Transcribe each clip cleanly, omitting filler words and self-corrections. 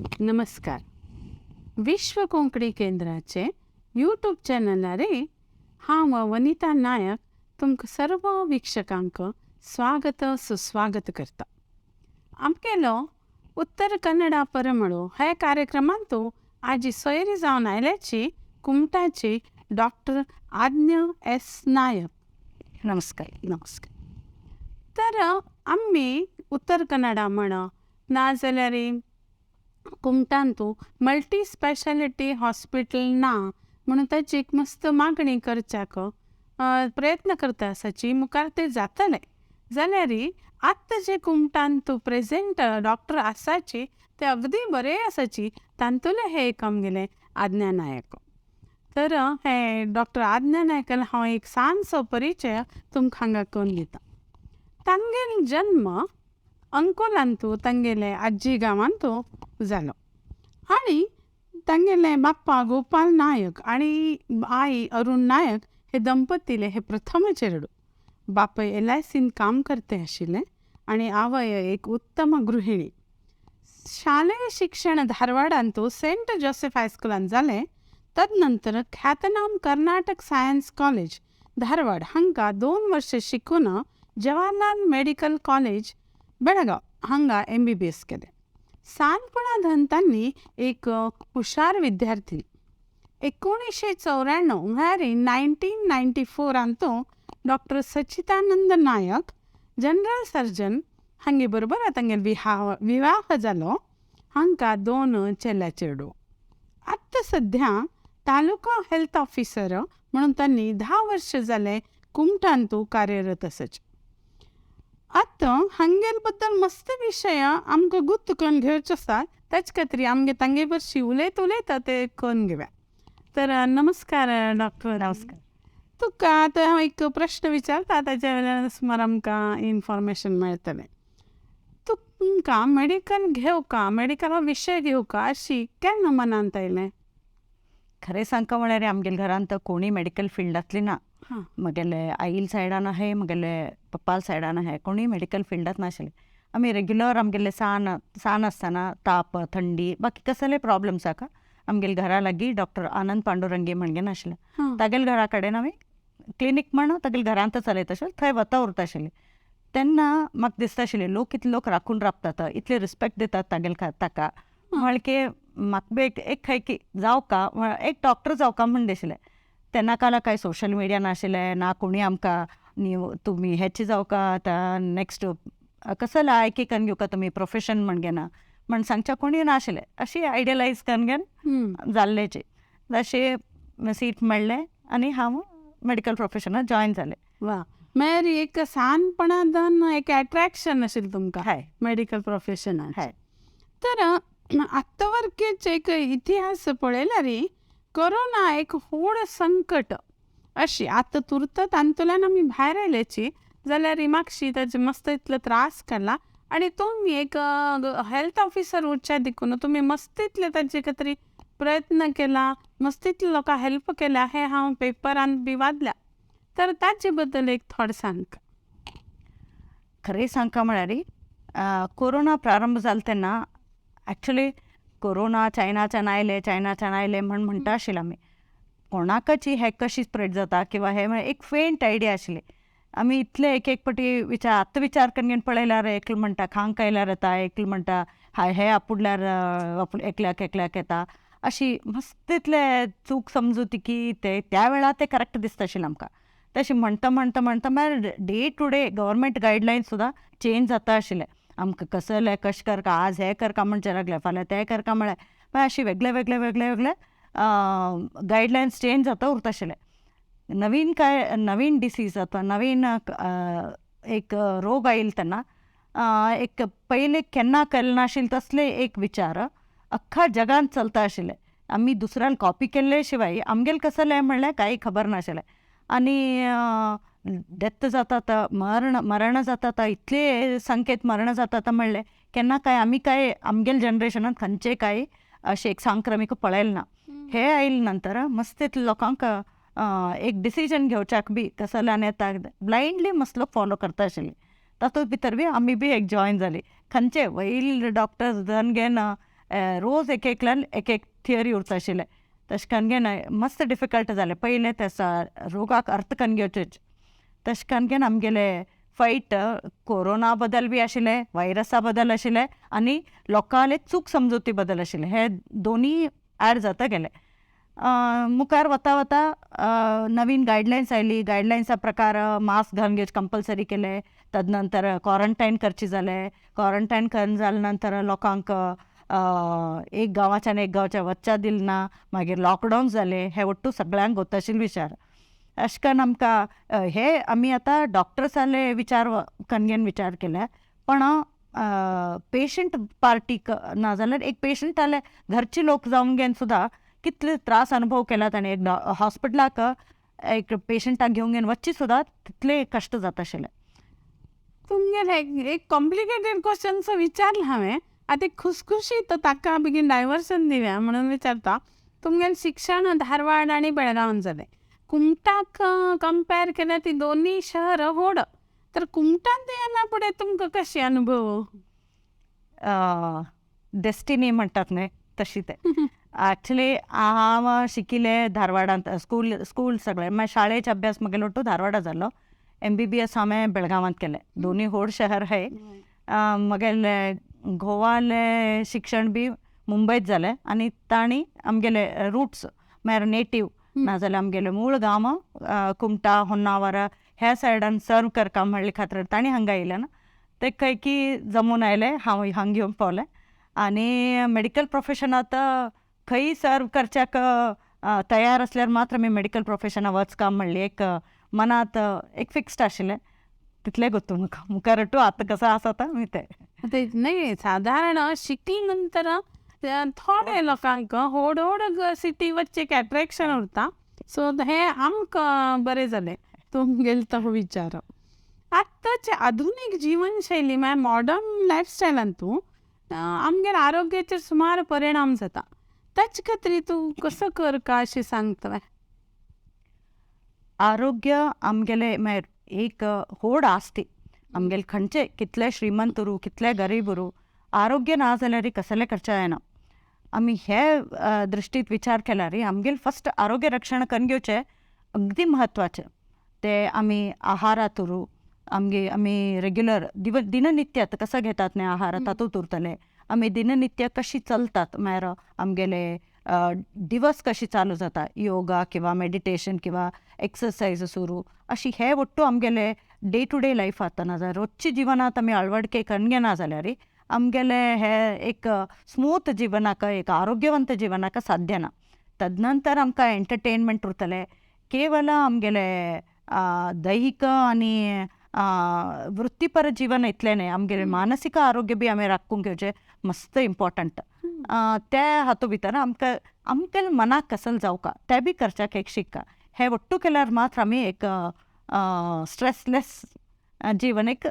नमस्कार. विश्व कोंकणी केंद्राचे यूट्यूब चॅनलारे हांव वनिता नायक तुमकां सर्व वीक्षकांक स्वागत सुस्वागत करता. आमगेलो उत्तर कन्नडा परमळो ह्या कार्यक्रमांतू आजी सोयरी जावन आयल्याची कुमटाची डॉक्टर आज्ञा एस नायक. नमस्कार. नमस्कार. तर आमी उत्तर कन्नडा म्हण नाजाल्यार कुमटांतू मल्टी स्पेशालिटी हॉस्पिटल ना म्हणून ताची एक मस्त मागणी करच्याक प्रयत्न करता आसाची, मुखार ते जातले. जाल्यार आत्तां जे कुमटांतू प्रेजेंट डॉक्टर आसाची ते अगदी बरे आसाची, तांतुले हे एक आमगेले आज्ञा नायक. तर हे डॉक्टर आज्ञा नायकान हांव एक ल्हानसो परिचय तुमकां हांगा करून दिता. तांगेलो जन्म अंकोलांतू तांगेले आजी गांवांतू जालो आनी तांगेले बाप्पा गोपाल नायक आनी आई अरुण नायक हे दंपतीले हे प्रथम चेडूं. बापय एलआयसीन काम करते आशिल्ले आनी आवय एक उत्तम गृहिणी. शालेय शिक्षण धारवाडांतू सेंट जोसेफ हायस्कुलांत जालें. तदनंतर ख्यातनाम कर्नाटक सायन्स कॉलेज धारवाड हांगा 2 वर्सां शिकून जवाहरलाल मेडिकल कॉलेज बेळगांव हांगा MBBS केलें. सानपणाधन तांणी एक हुशार विद्यार्थी. 1994 म्हळ्यार 1994 डॉक्टर सचितानंद नायक जनरल सर्जन हांगे बरोबर तांगेलो विवाह जालो. हांकां 2 चेल्या चेडूं. आत्तां सद्या तालुका हेल्थ ऑफिसर म्हणून तांणी 10 वर्सां जाले कुमटांतू कार्यरत आसाचे. आतां हांगेल बद्दल मस्त विशय आमकां गुप्त करून घेवचो आसा, ताचे खातीर आमगे तांगे बरशी उलयत उलयता ते करून घेवया. तर नमस्कार डॉक्टर. नमस्कार. तुका आतां हांव एक प्रश्न विचारता, ताच्या वेल्यान सुमार आमकां इन्फॉर्मेशन मेळटलें. तुमकां मेडिकल घेवका, मेडिकल हो विशय घेवका अशी केन्ना मनांत आयलें? खरें सांगका म्हळ्यार आमगेले घरांत कोणी मेडिकल फिल्डांतली ना. म्हगेले आईल सायडान आहाय, म्हगेले पप्पाल सायडान आहाय, कोणी मेडिकल फिल्डांत नाशिल्ले. आमी रेग्युलर आमगेले सान सान आसतना ताप थंडी बाकी कसले प्रॉब्लम्स आका आमगेले घरा लागीं डॉक्टर आनंद पांडुरंगी म्हणगे नाशिल्ले, तागेले घरा कडेन आमी क्लिनीक म्हण तागेले घरांत चलयता आशिल्ले, थंय वता उरता आशिल्ले. तेन्ना म्हाका दिसता आशिल्लें लोक इतले लोक राखून राबतात, इतले रिस्पेक्ट दितात तागेले ताका, म्हळ्यार की म्हाका बी एक खंय की जावका एक डॉक्टर जावका म्हण दिशिल्लें. तेन्ना काला कांय सोशल मिडिया नाशिल्लें, ना कोणी आमकां न्ही तुमी हेचे जावका आतां नॅक्स्ट कसले आयकी करून घेवका तुमी प्रोफेशन म्हण घेना म्हण सांगच्या कोणी नाशिल्लें. अशी आयडियलायज करून घेवन जाल्लेचे अशें सीट मेळ्ळें आनी हांव मेडिकल प्रोफेशनाक जॉयन जालें. वा, म्हळ्यार एक ल्हानपणांत एक एट्रॅक्शन आशिल्लें तुमकां हय मेडिकल प्रोफेशनाक. हय. तर आतां वर्गेच एक इतिहास पळयल्यार कोरोना एक व्हड संकट अशी आतां तुर्त तातूंतल्यान आमी भायर आयल्याची, जाल्यार मातशी ताजे मस्त इतलो त्रास काडला. आनी तुमी एक हेल्थ ऑफिसर उरच्या देखून तुमी मस्त इतले ताजे खातीर प्रयत्न केला, मस्त इतले लोकांक हेल्प केल्या, हें हांव पेपरान बी वाचल्या. तर ताचे बद्दल एक थोडें सांग. खरें सांगका म्हळ्यार कोरोना प्रारंभ जालो तेन्ना एक्चुली कोरोना चायनाच्यान आयले, चायनाच्यान आयले म्हण म्हणटा आशिल्ले आमी. कोणाकच हे कशी स्प्रेड जाता किंवा हे म्हळ्यार एक फेंट आयडिया आशिल्ली. आमी इतले एक एक पटी विचार आतां विचार करून पळयल्यार एकलो म्हणटा खांक आयल्यार येता, एकलो म्हणटा हे आपुडल्यार एकल्याक एकल्याक येता, अशी मस्त इतले चूक समजुती की ते त्या वेळार ते करेक्ट दिसता आशिल्लें आमकां. तशें म्हणटा म्हणटा म्हणटा मागीर day to day government guidelines सुद्दां चेंज जाता आशिल्लें. आमकां कसलें कशें करका, आज हें करका म्हणचें लागलें, फाल्यां तें करका म्हळ्यार मागीर अशी वेगळे वेगळे वेगळे वेगळे गायडलायन्स चेंज जाता उरता आशिल्लें. नवीन काय नवीन डिसीज अथवा नवीन एक रोग आयलो तेन्ना एक पयलीं केन्ना केलें नाशिल्लें तसले एक विचार अख्खा जगांत चलता आशिल्ले. आमी दुसऱ्यान कॉपी केल्ले शिवाय आमगेलें कसलें म्हणल्यार कांय खबर नाशिल्लें. आनी डेथ जातात, मरण जातात, इतले संकेत मरण जातात म्हणलें केन्ना काय आमी काय आमगेले जनरेशनान खंयचे काय अशें एक सांक्रमीक पळयलें ना. हे आयले नंतर मस्त इतले लोकांक एक डिसिजन घेवच्याक बी कसल्यान येता ब्लायंडली मस्त लोक फॉलो करता आशिल्ले. तातूंत भितर बी आमी बी एक जॉयन जाली. खंयचे वयल डॉक्टर्स धन घेन रोज एक एकल्यान एक एक थियरी उरता आशिल्लें. तशें करून घेवन मस्त डिफिकल्ट जालें पयलें ते रोगाक अर्थ करून घेवचेच. तशें करून घेवन आमगेले फायट कोरोना बद्दल बी आशिल्लें, व्हायरसा बद्दल आशिल्लें आनी लोकांले चूक समजुती बद्दल आशिल्लें. हे दोनी एड जाता गेले. मुखार वता वता नवीन गायडलायन्स आयली. गायडलायन्सा प्रकार मास्क घालून घेवचें कंपल्सरी केलें. तदनंतर क्वॉरंटायन करचें जालें. क्वॉरंटायन करून जाले नंतर लोकांक एक गांवाच्यान एक गांवच्या वचच्या दिलें ना. मागीर लॉकडावन जालें. हें ಒಟ್ಟು सगळ्यांक गोत आशिल्लें विचार. अशें करून आमकां हे आमी आतां डॉक्टर्साले विचार करून घेवन विचार केल्या, पण पेशंट पार्टीक नाजाल्यार एक पेशंटाले घरचे लोक जावन घेवन सुद्दां कितले त्रास अनुभव केला ताणें. एक हॉस्पिटलाक एक पेशंटाक घेवन घेवन वचचे सुद्दां तितले कश्ट जाता आशिल्ले. तुमगेले एक कॉम्प्लिकेटेड क्वेश्चन विचारलें हांवें, आतां एक खुसखुशीत ताका बेगीन डायवर्सन दिवया म्हणून विचारता. तुमगेलें शिक्षण धारवाड आनी बेळगांवान जालें. कुमटाक कंपेर केल्यार ती दोनूय शहर व्हड, तर कुमटांत येना फुडें तुमकां कशें अनुभव? डेस्टिनी म्हणटात न्हय तशी तें. ॲक्च्युली हांव शिकिल्लें धारवाडांत, स्कूल स्कूल सगळें मागीर शाळेचे अभ्यास म्हगेलो ಒಟ್ಟು धारवाडा जालो. एमबीबीएस हांवें बेळगांवांत केलें. दोनूय व्हड शहर है. म्हगेलें घोवालें शिक्षण बी मुंबयत जालें आनी तांणी आमगेले रुट्स म्हळ्यार नेटीव नाजाल्यार आमगेले मूळ गांव कुमटा होन्नावर ह्या सायडान सर्व करका म्हणले खातीर तांणी हांगा येयले ना ते खंय की जमून आयले, हांव हांगा येवन पावलें. आनी मेडिकल प्रोफेशनांत खंय सर्व करच्याक तयार आसल्यार मात्र आमी मेडिकल प्रोफेशनाक वचका म्हणली एक मनांत एक फिक्स्ड आशिल्लें. तितलें गोत्तू म्हाका मुखार आतां कसो आसा आतां तें. ते नाही, साधारण शिकले नंतर थोडे लोकांक व्हड व्हड सिटी वचचें एक एट्रेक्शन उरता. सो हें आमकां बरें जालें तुमगेलो तो विचार. आतांचे आधुनीक जीवनशैली म्हळ्यार मॉडर्न लायफस्टायलांतू आमगेर आरोग्याचेर सुमार परिणाम जाता. ताचे खातीर तूं कसो करका अशें सांगता? आरोग्य आमगेले म्हळ्यार एक व्हड आस्ती. आमगेले खंयचे कितले श्रीमंत उरूं कितले गरीब उरूं, आरोग्य ना जाल्यार कसलें करचें जायना. आमी हे दृश्टीत विचार केल्यार आमगेले फस्ट आरोग्य रक्षण करून घेवचें अगदी म्हत्वाचें. ते आमी आहारात उरूं, आमगे आमी रेग्युलर दिननित्य आतां कसो घेतात न्ही आहार तातूंत उरतले. आमी दिननित्य कशी चलतात म्हळ्यार आमगेले दिवस कशी चालू जाता, योगा किंवा मेडिटेशन किंवा एक्सरसायज सुरू अशी हे ಒಟ್ಟು आमगेले डे टू डे लायफ आतां ना जाल्यार रोजचे जिवनांत आमी अळवडके करून घेना जाल्यार आमगेले हे एक स्मूथ जिवनाक एक आरोग्यवंत जिवनाक साध्य ना. तदनंतर आमकां एंटरटेनमेंट उरतलें. केवल आमगेले दैहिक आनी वृत्तीपर जीवन इतलें न्हय, आमगेलें मानसीक आरोग्य बी आमी राखूंक घेवचें मस्त इम्पॉर्टंट. ते हातूंत भितर आमकां आमकां मनाक कसल जावका तें बी करच्याक एक शिक्का. हें ಒಟ್ಟು केल्यार मात्र आमी एक स्ट्रेसलेस जीवन एक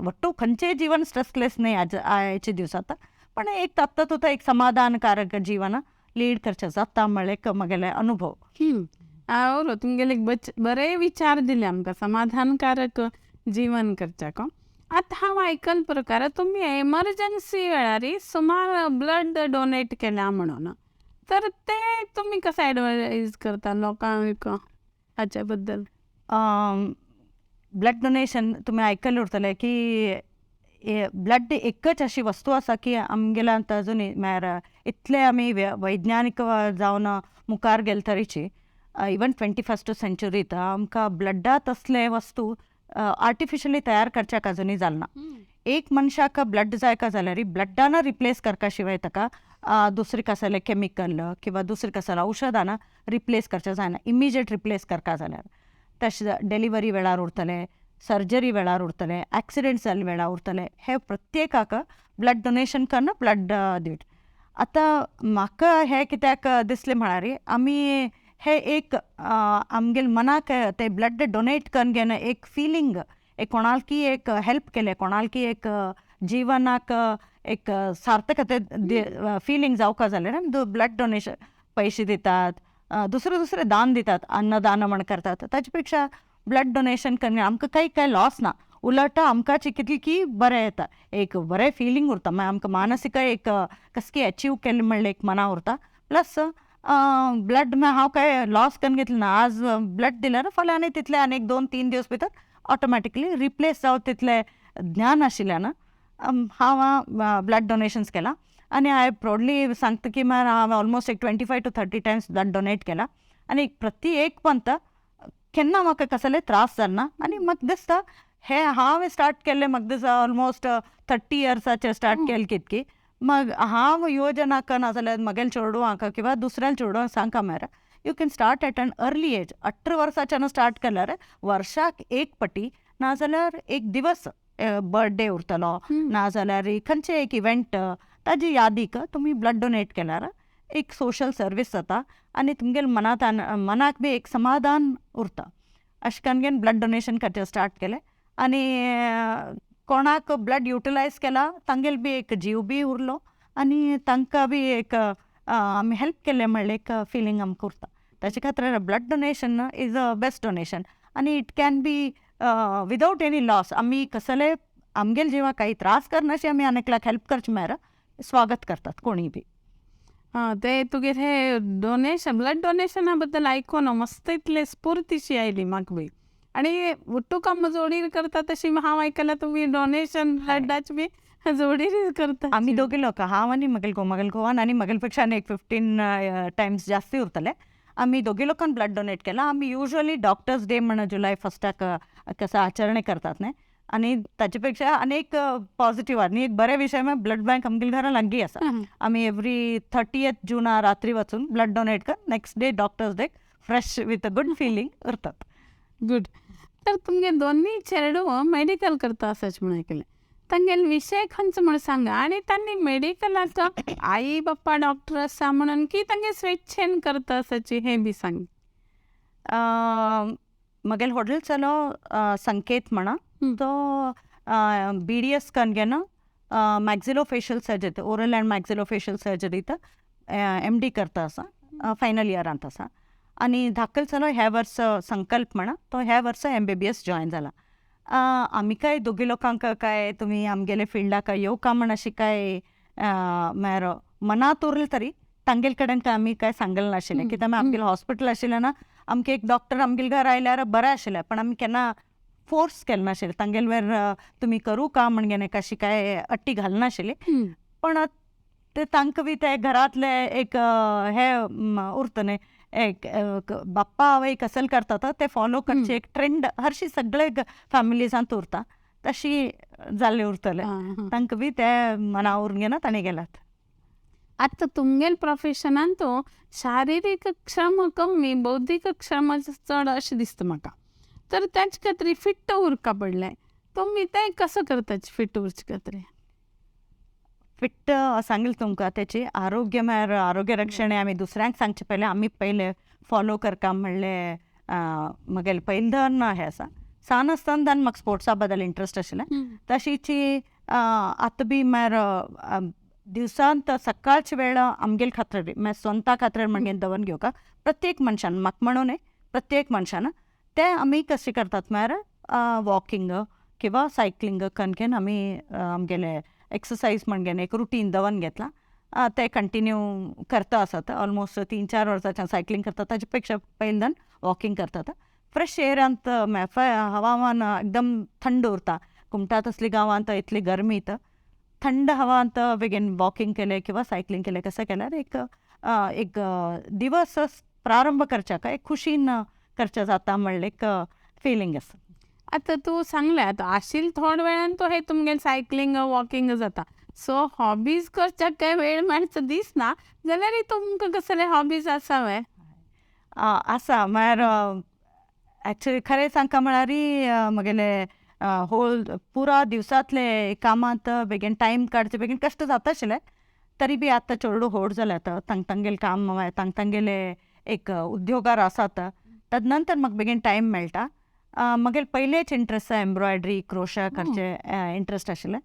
ಒಟ್ಟು खंयचेय जीवन स्ट्रेसलेस न्हय आज आयच्या दिवसांत, पण एक तात्पुरतो एक समाधानकारक जीवन लीड करचें जाता म्हळ्ळें एक म्हगेलें अनुभव. बरो तुमगेले बरे विचार दिले आमकां समाधानकारक जीवन करच्याक. आतां हांव आयकल प्रकार तुमी एमर्जन्सी वेळार सुमार ब्लड डोनेट केल्या म्हणून, तर ते तुमी कशें एडवायज करता लोकांक हाच्या बद्दल? ब्लड डोनेशन तुमी आयकल्लें उरतलें की ब्लड एकच अशी वस्तू आसा की आमगेल्या आतां अजुनूय म्हळ्यार इतले आमी वैज्ञानीक जावन मुखार गेले तरीची इवन 21st सेंचुरींत आमकां ब्लडा तसले वस्तू आर्टिफिशली तयार करच्याक अजुनूय जालें ना. एक मनशाक ब्लड जाय का जाल्यार ब्लडान रिप्लेस करपा शिवाय ताका दुसरें कसलें केमिकल किंवा दुसरें कसलें औशधान रिप्लेस करचें जायना, इमिजिएट रिप्लेस करका जाल्यार. तशें डिलिव्हरी वेळार उरतलें, सर्जरी वेळार उरतलें, एक्सिडेंट जाल्ले वेळार उरतलें, हे प्रत्येकाक ब्लड डोनेशन करून ब्लड दिवचें. आतां म्हाका हें कित्याक दिसलें म्हळ्यार आमी हे एक आमगेले मनाक ते ब्लड डोनेट करून घेवन एक फिलींग, एक कोणालकी एक हेल्प केलें, कोणालकी एक जिवनाक एक सार्थकते फिलींग जावका जाल्यार आमी ब्लड डोनेशन पयशे दितात, दुसरे दुसरे दान दितात, अन्नदान म्हण करतात. ताचे पेक्षा ब्लड डोनेशन करून आमकां कांय कांय लॉस ना. उलट आमकां चिकितलें की बरें येता, एक बरें फिलींग उरता. मागीर आमकां मानसीक एक कसकी अचीव केलें म्हणलें एक मना उरता. प्लस ब्लड हांव काय लॉस करून घेतलें ना, आज ब्लड दिल्यार फाल्यां आनी तितले आनी एक 2-3 दीस भितर ऑटोमॅटिकली रिप्लेस जावं तितलें ज्ञान आशिल्ल्यान हांव ब्लड डोनेशन्स केलां. आनी हांवें प्रावडली सांगता की मागीर हांवें ऑलमोस्ट एक 25 to 30 times blood donate केला आनी प्रति एक पंत केन्ना म्हाका कसले त्रास जालना. आनी म्हाका दिसता हे हांवें स्टार्ट केल्लें, म्हाका दिसता ऑलमोस्ट 30 इयर्साचेर स्टार्ट केलें कितकी मग हांव युवजनाक नाजाल्यार म्हगेल्या चेडवांक किंवा दुसऱ्या चेडवांक सांगता म्हळ्यार you can start at an early age. 18 वर्साच्यान start केल्यार वर्साक एक पटी नाजाल्यार एक दिवस बर्थडे उरतलो नाजाल्यार खंयचें एक इव्हेंट ताजी यादीक तुमी ब्लड डोनेट केल्यार एक सोशल सर्वीस जाता आनी तुमगेले मनांत मनाक बी एक समाधान उरता. अशें करून ब्लड डोनेशन खातीर स्टार्ट केलें आनी कोणाक ब्लड युटिलायज केला तांगेल बी एक जीव बी उरलो आनी तांकां बी एक आमी हेल्प केलें म्हणलें एक फिलींग आमकां उरता. ताचे खातीर blood donation is a best donation आनी it can be without any loss. आमी कसले आमगेले जिवाक काही त्रास करनाशे आमी आनी एकल्याक हेल्प करचे म्हळ्यार स्वागत करतात कोणीय बी. ते तुगेर हे डोनेशन ब्लड डोनेशना बद्दल आयकून मस्त इतले स्फूर्तीशी आयली म्हाका बी. आनी तुका जोडीर करता तशी हांव आयकलां तुमी डोनेशन ब्लडाचे बी जोडीर करता. आमी दोगी लोक, हांव आनी म्हगेलो घोव, म्हगेलो घोवान आनी म्हगेले पेक्षा आनी एक 15 टायम्स जास्ती उरतले. आमी दोगी लोकांनी ब्लड डोनेट केला. आमी युजली डॉक्टर्स डे म्हण जुलय 1 कसं आचरणे करतात न्ही, आनी ताचे पेक्षा आनी एक पॉझिटिव्ह आनी एक बरे विशय म्हळ्यार ब्लड बँक आमगेल्या घरा लागीं आसा. आमी एवरी 30 जुना रात्री वचून ब्लड डोनेट कर next day doctors day fresh with a good feeling उरतात. गुड. तर तुमगे दोन्ही चेडूं मेडिकल करता आसाच म्हूण आयकलें, तांगेले विशय खंयचो म्हूण सांगा आनी तांणी मेडिकलाचो आई बाप्पा डॉक्टर आसा म्हणून की तांगे स्वेच्छेन करता आसाची हें बी सांग. म्हगेलो व्हडलो चलो संकेत म्हणा, तो BDS करून घेवन maxillofacial surgery, oral and maxillofacial सर्जरीत MD करता आसा, फायनल इयरांत आसा. आनी धाकलो चलो ह्या वर्स संकल्प म्हणा, तो ह्या वर्सा MBBS join जाला. आमी काय दोगी लोकांक काय तुमी आमगेले फिल्डाक येवका म्हण अशी काय म्हळ्यार मनांत उरलें तरी तांगेले कडेन काय आमी काय सांगलें नाशिल्लें. कित्याक आमगेलें हॉस्पिटल आशिल्लें ना, आमकां एक डॉक्टर आमगेले घरा आयल्यार बरें आशिल्लें, पण आमी केन्ना फोर्स केलें नाशिल्लें तांगेले वेर तुमी करूं का म्हण अशी काय अट्टी घालनाशिल्ली. पण ते तांकां बी ते घरांतले एक हे उरता न्ही, एक बाप्पा आवय कसल करतात ते फॉलो करचे एक ट्रेंड हरशी सगळे फॅमिलीजांत उरता तशी जाल्ले उरतले, तांकां बी ते मना उरून घेना तांणी गेलात. आतां तुमगेले प्रोफेशनान तो शारिरीक श्रम कमी बौद्धीक श्रम चड अशें दिसता म्हाका, तर ताचे खातीर फिट्ट उरका पडलें, तुमी तें कसो करता फिट उरचे खातीर? फिट सांगलें तुमकां तेची आरोग्य म्हळ्यार आरोग्य रक्षण आमी दुसऱ्यांक सांगचे पयलें आमी पयलें फॉलो करता म्हणलें म्हगेलें पयलें धन हें आसा. सान आसतना दान म्हाका स्पोर्ट्सा बद्दल इंट्रस्ट आशिल्लें, तशीची आतां बी म्हळ्यार दिवसांत सकाळच्या वेळा आमगेले खातीर म्हळ्यार स्वता खातीर म्हणगे दवरून घेवका प्रत्येक मनशान, म्हाका म्हणून न्हय प्रत्येक मनशान ते आमी कशें करतात म्हळ्यार वॉकिंग किंवा सायकलिंग करून आमी आमगेले एक्सरसायज म्हणगे एक रुटीन दवरून घेतलां, ते कंटिन्यू करता आसात. ऑलमोस्ट 3-4 वर्सांच्यान सायकलिंग करता, ताजे पेक्षा पयल्यान वॉकिंग करतात. फ्रेश एअरांत हवामान एकदम थंड उरता, कुमटा तसली गांवांत इतली गरमी थंड हवांत बेगीन वॉकिंग केलें किंवा सायकलिंग केलें कसं केल्यार एक एक दिवस प्रारंभ करच्याक एक खुशीन करचें जाता म्हणलें एक फिलींग आसा. आतां तूं सांगलें आतां आशिल्ले थोड्या वेळान तो हे तुमगेलें सायकलिंग वॉकिंग जाता, सो हॉबीज करच्याक काय वेळ मेळचो दिसना, जाल्यार तुमकां कसले हॉबीज आसा वे? आसा म्हळ्यार एक्चुली खरें सांगता म्हळ्यार म्हगेले होल पुरा दिवसांतले कामांत बेगीन टायम काडचे बेगीन कश्ट जाता आशिल्लें, तरी बी आतां चेडूं व्हड जालें, आतां तांग तांगेलें काम तांग तांगेले एक उद्योगार आसात, तद नंतर म्हाका बेगीन टायम मेळटा. म्हगेले पयलेच इंट्रस्ट एम्ब्रॉयडरी क्रोशा करचे इंट्रस्ट आशिल्लें,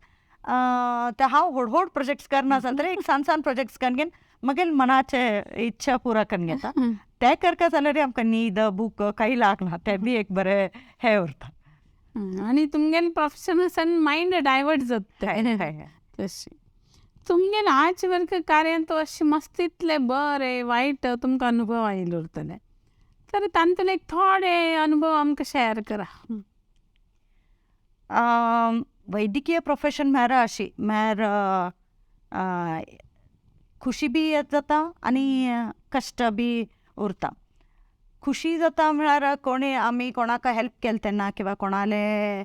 ते हांव व्हड व्हड प्रोजेक्ट्स करना जाल्यार एक सान सान प्रोजेक्ट्स करून घेवन म्हगेले मनाचे इच्छा पुरा करून घेता. ते करता जाल्यार आमकां न्हीद भूक काही लागना, ते बी एक बरें हें उरता. आनी तुमगेले प्रोफेशनसान मायंड डायवर्ट जाता. तशी तुमगेले आज वर्ग कार्यांत अशें मस्तीतले बरे वायट तुमकां अनुभव आयले उरतले, तर तांतूले एक थोडे अनुभव आमकां शेअर करा. वैद्यकीय प्रोफेशन म्हळ्यार अशी म्हळ्यार खुशी बी जाता आनी कश्ट बी उरता. खुशी जाता म्हळ्यार कोणी आमी कोणाक हेल्प केलें तेन्ना किंवां कोणाले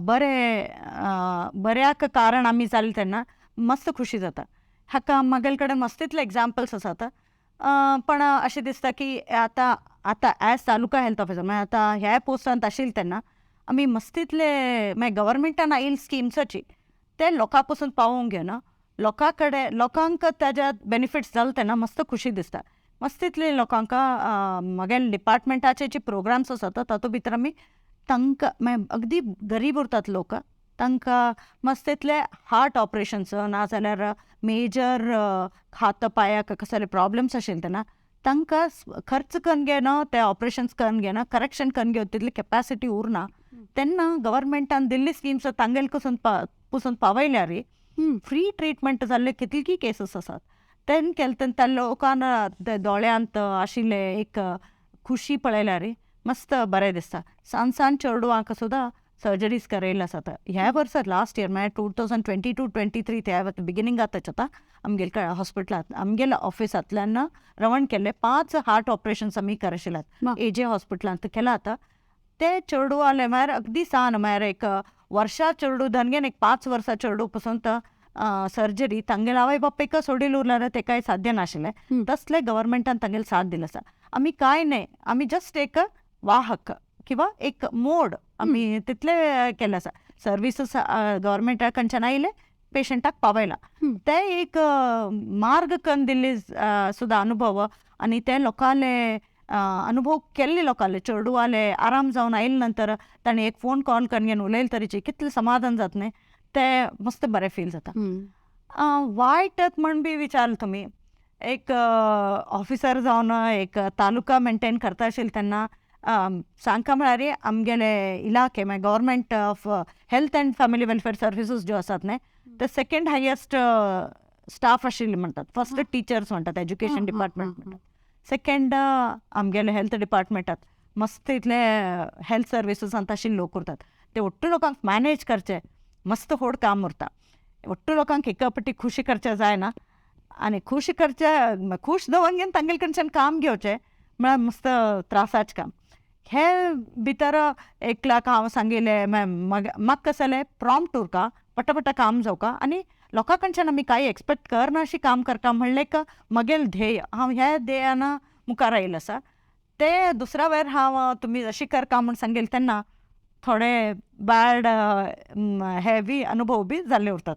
बरें बऱ्याक कारण आमी जाले तेन्ना मस्त खुशी जाता. हाका म्हगेले कडेन मस्तीतले एग्जाम्पल्स आसात. पण अशें दिसता की आतां आतां एज तालुका हेल्थ ऑफिसर म्हळ्यार आतां ह्या पोस्टांत आशिल्ले तेन्ना आमी मस्तीतले मागीर गव्हर्मेंटान आयिल्ले स्किम्साची ते लोकां पसून पावोवंक घेना लोकां कडेन लोकांक ताज्या बेनिफिट्स जाले तेन्ना मस्त खुशी दिसता. मस्तीतले लोकांक म्हगेले डिपार्टमेंटाचे जे प्रोग्राम्स आसात तातूंत भितर आमी तांकां मागीर अगदी गरीब उरतात लोक, तांकां मस्तीतले हार्ट ऑपरेशन्स नाजाल्यार मेजर हात पांयाक कसले प्रॉब्लम्स आशिल्ले तेन्ना तांकां खर्च करून घेना, ते ऑपरेशन्स करून घेना, करेक्शन करून घेवन तितली कॅपॅसिटी उरना तेन्ना गव्हर्मेंटान दिल्ली स्किम्स तांगेले पसून पावयल्यार फ्री ट्रिटमेंट जाल्ले कितलीं केसीस आसात. तेन्ना केलें तेन्ना त्या लोकान दोळ्यांत आशिल्ले एक खुशी पळयल्यार मस्त बरें दिसता. सान सान चेडवांक सुद्दां सर्जरीज करयल्ले आसात. ह्या वर्सा लास्ट इयर म्हळ्यार 2022-23 त्या बिगिनींगांतच आतां आमगेले हॉस्पिटलांत आमगेल्या ऑफिसांतल्यान रवण केल्ले 5 हार्ट ऑपरेशन्स आमी करशिल्ले एजे हॉस्पिटलांत केला. आतां ते चेडवाले म्हळ्यार अगदी सान म्हळ्यार एक वर्षा चेडूं धनगेन एक 5 वर्सां चेडूं पसून सर्जरी तांगेले आवय बापायक सोडील उरल्यार ते कांय साध्य नाशिल्लें, तसलें गव्हर्मेंटान तांगेले साथ दिलें आसा. आमी कांय न्हय, आमी जस्ट एक वाहक किंवा एक मोड आमी तितले केलें आसा. सर्विसीस गव्हर्मेंटा कडच्यान आयले पेशंटाक पावयला, ते एक मार्ग करून दिल्ली सुद्दां अनुभव आनी ते लोकांले अनुभव केल्ले लोकांले चेडवाले आराम जावन आयले नंतर ताणें एक फोन कॉल करून घेवन उलयले तरीचे कितलें समाधान जाता न्हय, ते मस्त बरें फील जाता. वायट म्हण बी विचारलें तुमी, एक ऑफिसर जावन एक तालुका मेंटेन करता आशिल्लें तेन्ना सांगका म्हळ्यार आमगेले इलाखे म्हळ्यार government of health and family welfare services ज्यो आसात न्हय ते सेकंड हायेस्ट स्टाफ आशिल्ले म्हणटात. फर्स्ट टिचर्स म्हणटात, एज्युकेशन डिपार्टमेंट म्हणटात, सेकंड आमगेले हेल्थ डिपार्टमेंटात मस्त इतले हेल्थ सर्विसीसांत आशिल्ले लोक उरतात. ते ಒಟ್ಟು लोकांक मॅनेज करचे मस्त व्हड काम उरता. ಒಟ್ಟು लोकांक एका पटी खुशी करचें जायना आनी खुशी करचे खूश दवरून घेवन तांगेले कडच्यान काम घेवचें म्हळ्यार मस्त त्रासाचें काम. हे भितर एकल्याक हांव सांगिल्लें म्हाका कशें जालें प्रॉम्प्ट उरका, पटापटा काम जावका आनी लोकां कडच्यान आमी कांय एक्सपेक्ट करना अशें काम करता म्हणलें एक म्हगेलें ध्येय, हांव ह्या ध्येयान मुखार आयिल्लें आसा. ते दुसऱ्या वेळार हांव तुमी अशें करका म्हूण सांगिल्लें तेन्ना थोडे बॅड हेवी अनुभव बी जाल्ले उरतात.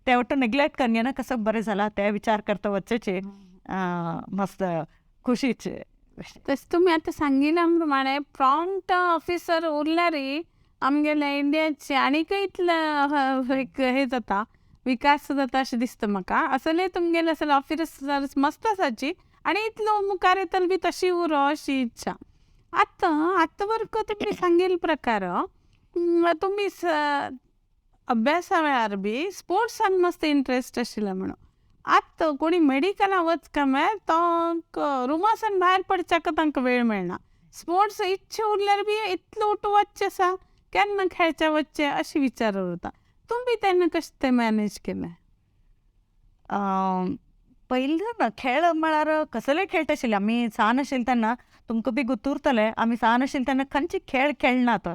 ते वट्ट नेग्लेक्ट करना कसो बरें जाला ते विचार करता वचचे मस्त खुशीचे. तशें तुमी आतां सांगिल्ल्या प्रमाणे प्रॉम्प्ट ऑफिसर उरल्यार आमगेले इंडियाचे आनीकय इतले एक हे जाता, विकास जाता अशें दिसता म्हाका. असले तुमगेले असले ऑफिसर मस्त आसाची आनी इतलो मुखार येतलो बी तशी उरो अशी इच्छा. आतां आतां वर्क तुमी सांगिल्ले प्रकार तुमी अभ्यासा वेळार बी स्पोर्ट्सान मस्त इंट्रस्ट आशिल्लो म्हणून आतां कोणी मेडिकलां वचका म्हळ्यार तो रुमासान भायर पडच्याक तांकां वेळ मेळना. स्पोर्ट्स इच्छा उरल्यार बी इतलो उठू वचचें आसा, केन्ना खेळचे वचचें अशें विचार उरता. तुमी तेन्ना कशें तें मॅनेज केलें? पयलीं ना खेळ म्हळ्यार कसले खेळटा आशिल्ले आमी सान आशिल्ले तेन्ना, तुमकां बी गुत्त उरतलें आमी सान आशिल्ले तेन्ना खंयचे खेळ खेळनात.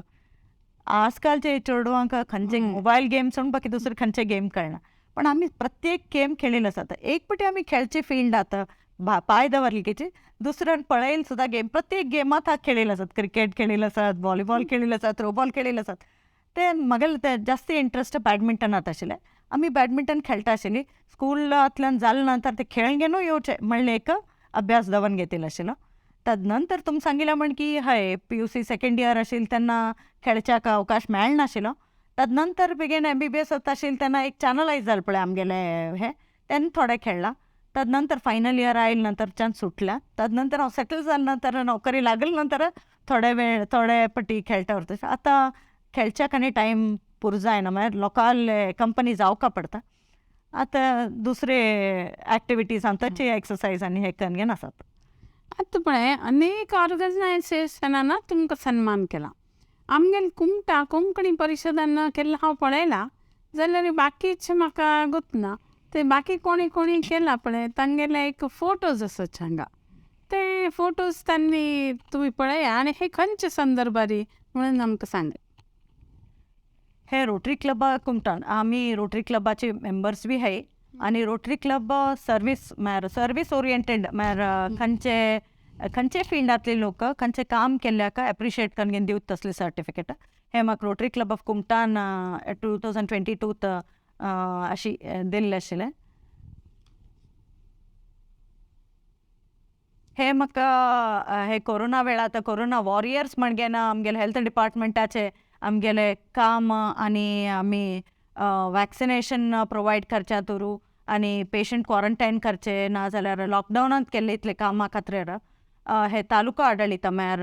आजकालचे चेडवांक खंयचे मोबायल गेम सोडून बाकी दुसरे खंयचे गेम कळना, पण आमी प्रत्येक गेम खेळिल्ले आसात. एक पटी आमी खेळचे फिल्डांत पांय दवरले दुसऱ्यान पळयले सुद्दां गेम, प्रत्येक गेमांत खेळिल्ले आसात. क्रिकेट खेळिल्ले आसात, व्हॉलीबॉल खेळिल्ले आसात, थ्रोबॉल खेळिल्ले आसात. ते म्हगेले ते जास्ती इंट्रस्ट बॅडमिंटनांत आशिल्लें. आमी बॅडमिंटन खेळटा आशिल्ली. स्कुलांतल्यान जाले नंतर ते खेळून घेवन येवचें म्हणलें एक अभ्यास दवरून घेतिल्लो आशिल्लो. तद नंतर तुमी सांगिल्लें म्हण की हय PUC second year आशिल्लें तेन्ना खेळच्याक अवकाश मेळनाशिल्लो. तद नंतर बेगीन MBBS आशिल्लें तेन्ना एक चॅनलायज जालें पळय आमगेलें हें, तेन्ना थोडें खेळ्ळां. तद नंतर फायनल इयर आयले नंतरच्यान सुटल्या. तद नंतर हांव सेटल जाले नंतर नोकरी लागले नंतर थोडे वेळ थोडे पटी खेळटा उरता. आतां खेळच्याक आनी टायम पुरो जायना, म्हळ्यार लोकांले कंपनी जावका पडटा. आतां दुसरे एक्टिविटीज ताची एक्सरसाइज आनी हे करून आसात. आतां पळय अनेक ऑर्गनायझेशनान तुमकां सन्मान केला. आमगेले कुमटा कोंकणी परिशदान केल्लें हांव पळयलां, जाल्यार बाकीचे म्हाका गोतना. ते बाकी कोणी कोणी केला पळय तांगेले एक फोटोज आसात हांगा, ते फोटोज तांणी तुमी पळया आनी हे खंयचे संदर्भारी म्हणून आमकां सांगा. हे रोटरी क्लबा कुमटान आमी रोटरी क्लबाचे मेंबर्स बी हाय आनी रोटरी क्लब सर्वीस म्हळ्यार सर्वीस ओरिएंटेड, म्हळ्यार खंयचे खंयचे फिल्डांतले लोक खंयचे काम केल्ल्याक एप्रिशिएट करून दिवत तसले सर्टिफिकेट. हे म्हाका रोटरी क्लब ऑफ कुमटान 2022 अशी दिल्लें आशिल्लें. हे म्हाका हे कोरोना वेळार आतां कोरोना वॉरियर्स म्हणगे ना आमगेले हेल्थ डिपार्टमेंटाचे आमगेले काम आनी आमी वॅक्सिनेशन प्रोवायड करच्या थ्रू आनी पेशंट क्वॉरंटायन करचे ना जाल्यार लॉकडावनांत केल्ले इतले कामां खातीर हे तालुका आडळीत म्हळ्यार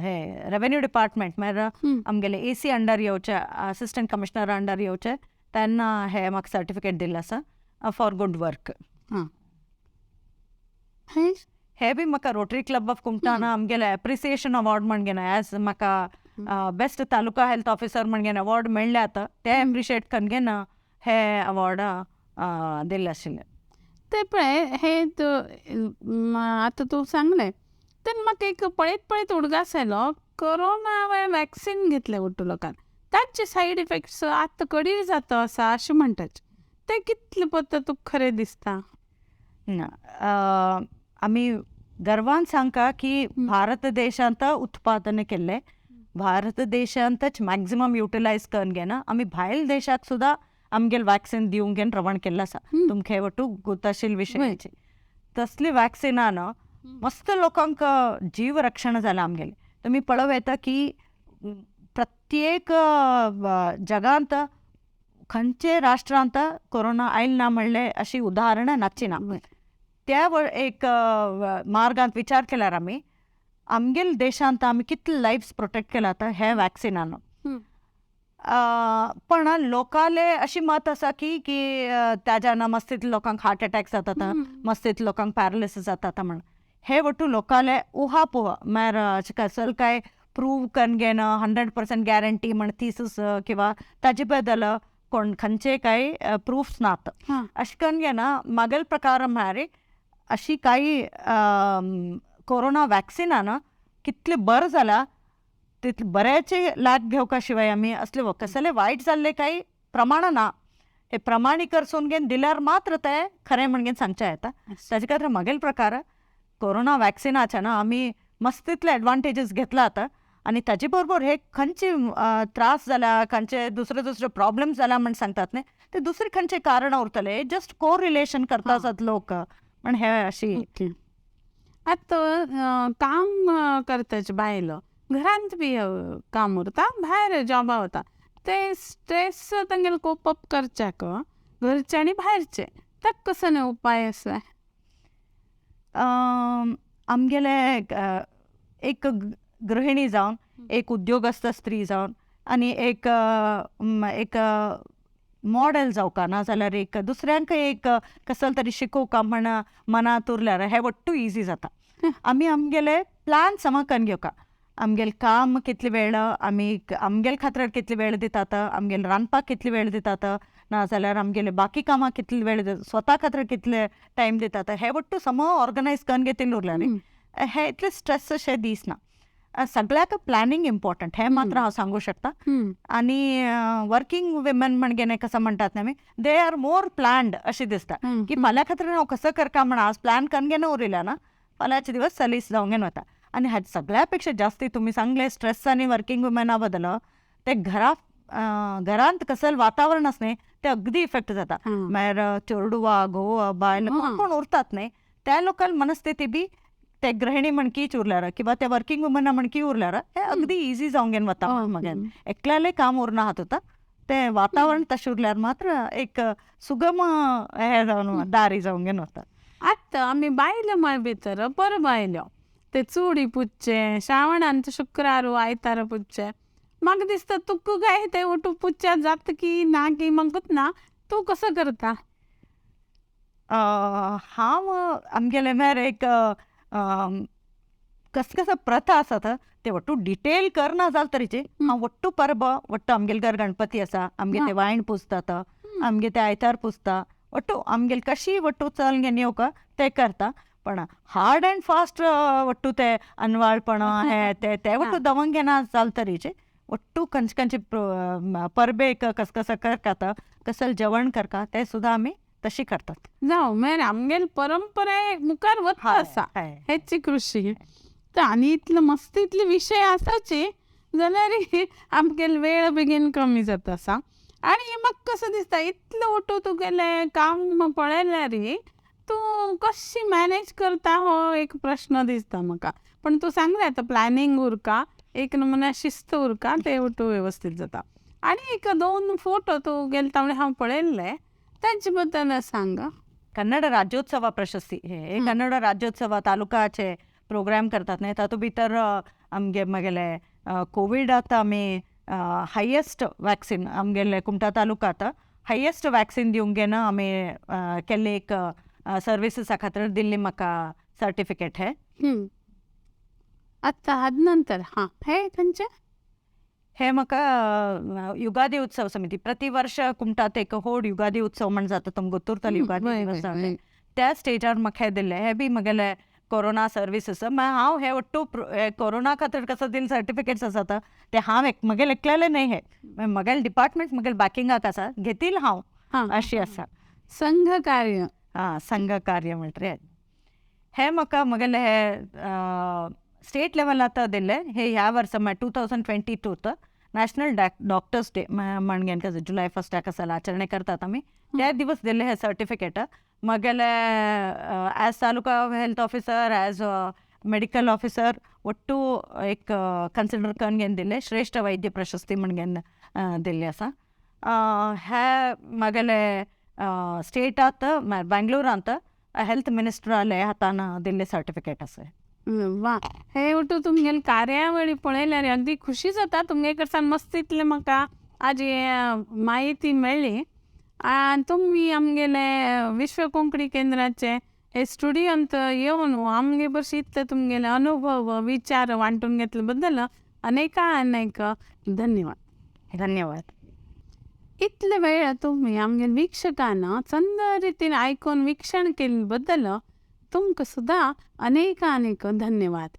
हे रेवेन्यू डिपार्टमेंट म्हळ्यार आमगेले ए सी अंडर येवचे, असिस्टंट कमिशनर अंडर येवचे, तेन्ना हे म्हाका सर्टिफिकेट दिल्लें आसा फॉर गुड वर्क. हे बी म्हाका रोटरी क्लब ऑफ कुमटान आमगेले एप्रिसिएशन अवॉर्ड म्हणगे एज म्हाका बेस्ट तालुका हेल्थ ऑफिसर म्हणगे अवॉर्ड मेळ्ळे आतां, ते एप्रिशिएट करून हे अवॉर्ड दिल्लें आशिल्लें. ते पळय हे आतां तूं सांगलें तेन्ना म्हाका एक पळयत पळयत उडगास आयलो, कोरोना वॅक्सिन घेतलें वट्टू लोकांक ताचे सायड इफेक्ट्स आतां कडीर जाता आसा अशें म्हणटात, ते कितले पत्ता तुका खरें दिसता? ना, आमी गर्वान सांगका की भारत देशांत उत्पादन केल्लें, भारत देशांतच मॅक्झिमम युटिलायज करून घेना आमी भायल देशाक सुद्दां आमगेले वॅक्सिन दिवंक घेवन रवण केल्लें आसा. तुमकां हे वटू गोताशील विशयाची तसली वॅक्सिनान मस्त लोकांक जीव रक्षण जालां आमगेलें. तुमी पळोवं येता की प्रत्येक जगांत खंयचे राष्ट्रांत कोरोना आयल ना म्हणलें अशी उदाहरणां नाची ना. त्या एक मार्गांत विचार केल्यार आमी आमगेले देशांत आमी कितले लायफ्स प्रोटेक्ट केला आतां हे वॅक्सिनान. पण लोकाले अशी मत आसा की की ताज्यान मस्तीत लोकांक हार्ट अटॅक जातात, मस्तीत लोकांक पॅरालिसीस जाता म्हण हे वटू लोकाले उहापोह म्हळ्यार कसल काय प्रूव करून घेन 100% गॅरंटी म्हण थिसीस किंवा ताजे बद्दल कोण खंयचे काय प्रूफ्स नात. अशें करून घेना मागील प्रकार म्हळ्यार अशी काही कोरोना वॅक्सिनान कितले बरें जालां तितले बऱ्याचे लाभ घेवका शिवाय आमी असले कसले वायट जाल्ले काही प्रमाण ना. हे प्रमाणीकरसून घेवन दिल्यार मात्र ते खरें म्हणून सांगचें येता. ताजे खातीर मागील प्रकार कोरोना वॅक्सिनाचे ना आमी मस्त तितले एडवांटेजीस घेतला आतां आनी ताजे बरोबर हे खंयचे त्रास जाला, खंयचे दुसरे दुसरे प्रॉब्लेम्स जाला म्हण सांगतात न्ही, ते दुसरे खंयचे कारणां उरतले, जस्ट कोरिलेशन करता आसात लोक म्हण हे अशी. आतां काम करताच बायलो घरांत बी काम उरता, भायर जॉबा वता, ते स्ट्रेस तांगेले कोप अप करच्याक घरचे आनी भायरचे ताका कसो उपाय आसा? आमगेले एक गृहिणी जावन, एक उद्योगस्थ स्त्री जावन आनी एक एक मॉडेल जावका ना जाल्यार एक दुसऱ्यांक एक कसल तरी शिकोवका म्हण मनांत उरल्यार हे वट्टू इजी जाता. आमी आमगेले प्लान समा करून घेवका, आमगेले काम कितले वेळ आमी आमगेले खातीर कितले वेळ दितात, आमगेले रांदपाक कितले वेळ दितात, ना जाल्यार आमगेले बाकी कामाक कितले वेळ दितात, स्वता खातीर कितले टायम दितात, हे वट्टू सम ऑर्गनायज करून घेतिल्लें उरलें न्ही, हे इतले स्ट्रेस अशें दिसना. सगळ्याक प्लॅनिंग इम्पॉर्टंट हें मात्र हांव सांगूं शकता. आनी वर्किंग विमन म्हणजे कसं म्हणटात न्ही आमी, they are more planned अशें दिसता की फाल्यां खातीर हांव कसो करका म्हण आज प्लॅन करून घेवन उरिल्लें ना, फाल्यांचे दिवस सलीस जावंक घेवन वता. आनी हाचे सगळ्या पेक्षा जास्ती तुमी सांगले स्ट्रेस आनी वर्किंग वुमना बद्दल, ते घरांत कसल वातावरण आसा न्ही ते अगदी इफेक्ट जाता. मागीर चेडवा घोव बायल कोण उरतात न्ही, त्या लोकांक मनस्थिती बी ते गृहिणी म्हणकीच उरल्यार किंवा ते वर्किंग वुमना म्हणकी उरल्यार हे अगदी इजी जावंक घेवन वता. मगेन एकल्याले काम उरना हात ते वातावरण तशें उरल्यार मात्र एक सुगम हे जावन दारी जावंक घेवन वता. आतां आमी बायलो म्हळ्या भितर परब आयल्यो, ते चुडी पुजचे, श्रावणांत शुक्रार आयतार पुजचे, म्हाका दिसता तुका काय ते ओटू पुजा जाता की ना की म्हाका ना, तूं कसो करता? हांव आमगेले म्हळ्यार एक कस कसो प्रथा आसात ते वट्टू डिटेल करना जाल तरीचे हांव वट्टू परबो वट्टू आमगेले घर गणपती आसा, आमगे ते वायण पुजतात, आमगे ते आयतार पुजता, वट्टू आमगेले कशी वट्टू चल घेवन येवका ते करता. पण हार्ड अँड फास्ट वट्टू ते अनवाळपण हे ते ते वट्टू दवंग घेना जाल तरीचे वट्टू खंयचे खंयचे परबेक कस कसं करतात, कसल जेवण करता ते सुद्दां आमी तशी करतात. जावं म्हळ्यार आमगेले परंपरा मुखार वता आसा हेची कृशी. तर आनी इतलो मस्त इतले विशय आसाची जाल्यार आमगेले वेळ बेगीन कमी जाता आसा. आनी म्हाका कसो दिसता इतलो ओटो तुगेलें काम पळयल्यार तूं कशी मॅनेज करता हो एक प्रश्न दिसता म्हाका. पण तूं सांगलें आतां प्लॅनिंग उरका, एक नमुना शिस्त उरका, ते ओटो व्यवस्थीत जाता. आनी एक दोन फोटो तूं गेले तावणे हांव पळयल्ले तांचे बद्दल सांग. कन्नड राज्योत्सव प्रशस्ती हे कन्नड राज्योत्सव तालुकाचे प्रोग्राम करतात न्ही, तातूंत भितर आमगे म्हगेले कोविडात आमी हायेस्ट वॅक्सीन आमगेले कुमटा तालुकात हायेस्ट वॅक्सीन दिवंक घेना आमी केल्ले एक सर्विसीसा खातीर दिल्ली म्हाका सर्टिफिकेट हे. आतां आद नंतर हां हे खंयचे? हे म्हाका युगादी उत्सव समिती प्रति वर्ष कुमटात एक होड युगादी उत्सव म्हण जाता, तुमकां गोत्तुरतले युगादी दिवस त्या स्टेजार म्हाका हे दिल्ले. हे बी म्हगेले कोरोना सर्विसीस. हांव हे ಒಟ್ಟು कोरोना खातीर कसो दिल्ले सर्टिफिकेट्स आसात ते हांव म्हगेले एकल्याले न्हय, हे म्हगेले डिपार्टमेंट म्हगेले बॅकिंगाक आसा घेतील हांव अशी आसा. संघ कार्य आं संघ कार्य म्हणटरे हे म्हाका म्हगेले हे स्टेट लेवलात दिल्ले हे ह्या वर्सा म्हळ्यार 2022 नॅशनल डॉक्टर्स डे म्हणगेन कसं जुलय फर्स्टाक आसा आचरणे करतात आमी त्या दिवस दिल्ले हे certificate म्हगेले as taluka health officer as medical officer ಒಟ್ಟು एक कन्सिडर करून घेवन दिल्ले श्रेष्ठ वैद्य प्रशस्ती म्हण घेवन दिल्ले आसा. हे म्हगेले स्टेटात बेंगलोरांत हेल्थ मिनिस्टराले हातान दिल्ले सर्टिफिकेट आसा. वा, हे ಒಟ್ಟು तुमगेले कार्यावळी पळयल्यार अगदी खुशी जाता. तुमगे कडच्यान मस्त इतलें म्हाका आज म्हायती मेळ्ळी. आनी तुमी आमगेले विश्व कोंकणी केंद्राचे हे स्टुडियोंत येवन आमगे बशी इतले तुमगेले अनुभव विचार वांटून घेतले बद्दल अनेका अनेक धन्यवाद. धन्यवाद. इतले वेळ तुमी आमगे वीक्षकांना चंद रितीन आयकून वीक्षण केल्ले बद्दल तुमकां सुद्दां अनेक अनेक धन्यवाद.